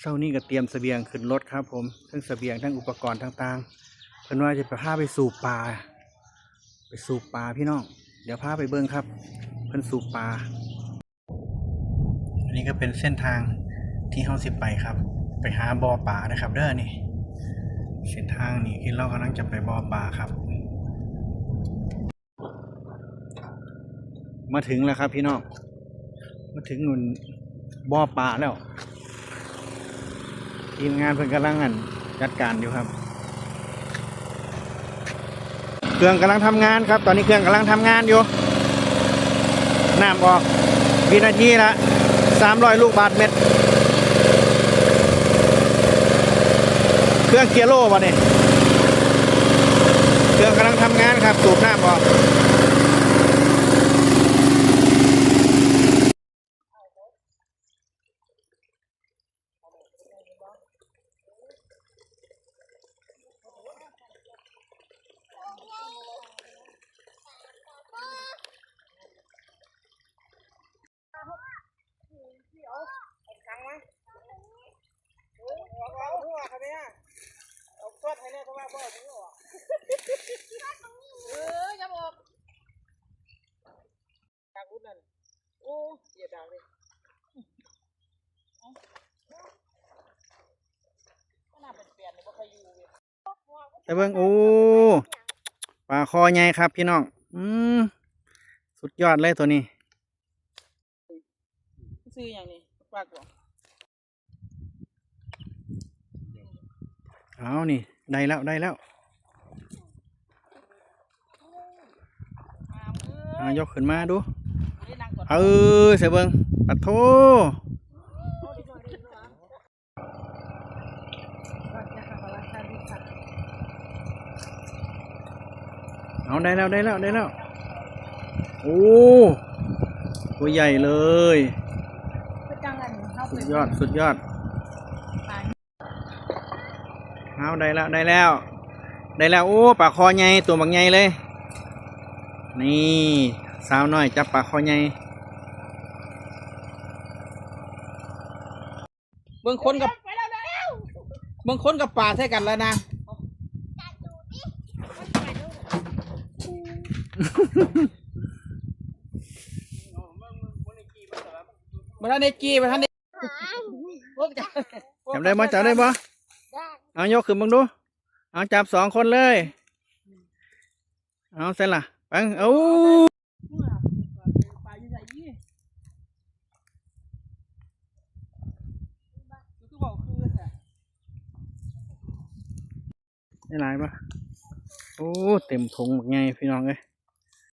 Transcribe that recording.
ເຊົ້ານີ້ກໍຕຽມສະບຽງຂຶ້ນລົດຄັບຜົມ ທັງສະບຽງ ທັງອຸປະກອນຕ່າງໆ ເພິ່ນວ່າຈະພາໄປສູບປາ ໄປສູບປາພີ່ນ້ອງ ດຽວພາໄປເບິ່ງຄັບ ເພິ່ນສູບປາ. ອັນນີ້ກໍເປັນເສັ້ນທາງທີ່ເຮົາຊິໄປຄັບ ໄປຫາບໍ່ປາເດີຄັບເດີ ນີ້ ເສັ້ນທາງນີ້ຄືເຮົາກຳລັງຈະໄປບໍ່ປາຄັບ. ມາເຖິງແລ້ວຄັບພີ່ນ້ອງ ມາເຖິງໝ່ອງບໍ່ປາແລ້ວ ທີມງານເພິ່ນກຳລັງ ອັ່ນ ຈັດການຢູ່ຄັບ ເຄື່ອງກຳລັງທຳງານຄັບ ຕອນນີ້ເຄື່ອງກຳລັງທຳງານຢູ່ ນ້ຳອອກ ວິນາທີລະສາມຮ້ອຍລູກບາດເມັດ ເຄື່ອງເກຍໂລບໍ່ນີ້ ເຄື່ອງກຳລັງທຳງານຄັບ ສູບນ້ຳອອກ. ໄປເບິ່ງ ໂອ້ ປາຄໍໃຫຍ່ຄັບພີ່ນ້ອງ ອືມ ສຸດຍອດເລີຍໂຕນີ້. ຊື່ຫຍັງນີ້? ປາກວາງ. ເອົາ ນີ້ ໄດ້ແລ້ວ ໄດ້ແລ້ວ. ອ່າ ຍົກຂຶ້ນມາດູ. ເອີ ໃສ່ເບິ່ງ. ປາໂທ. ເອົາ ໄດ້ແລ້ວ ໄດ້ແລ້ວ ໄດ້ແລ້ວ. ໂອ້ ຕົວໃຫຍ່ເລີຍ. ສຸດຍອດ ສຸດຍອດ. ເອົາ ໄດ້ແລ້ວ ໄດ້ແລ້ວ ໄດ້ແລ້ວ. ໂອ້ ປາຄໍໃຫຍ່ ຕົວບັກໃຫຍ່ເລີຍ. ນີ້ ສາວນ້ອຍຈັບປາຄໍໃຫຍ່. ເບິ່ງຄົນກັບ ເບິ່ງຄົນກັບປາໃສ່ກັນແລ້ວນະ. ບໍ່ທັນໄດ້ຈີ່ ບໍ່ທັນໄດ້. ຈັບໄດ້ບໍ່? ຈັບໄດ້ບໍ່? ເອົາ ຍົກຂຶ້ນເບິ່ງດູ. ເອົາ ຈັບສອງຄົນເລີຍ. ເອົາ ໃສ່ລະ ເບິ່ງ. ເອົາ ໄດ້ຫຼາຍບໍ່? ໂອ້ ເຕັມຖົງບັກໃຫຍ່ພີ່ນ້ອງເອີຍ.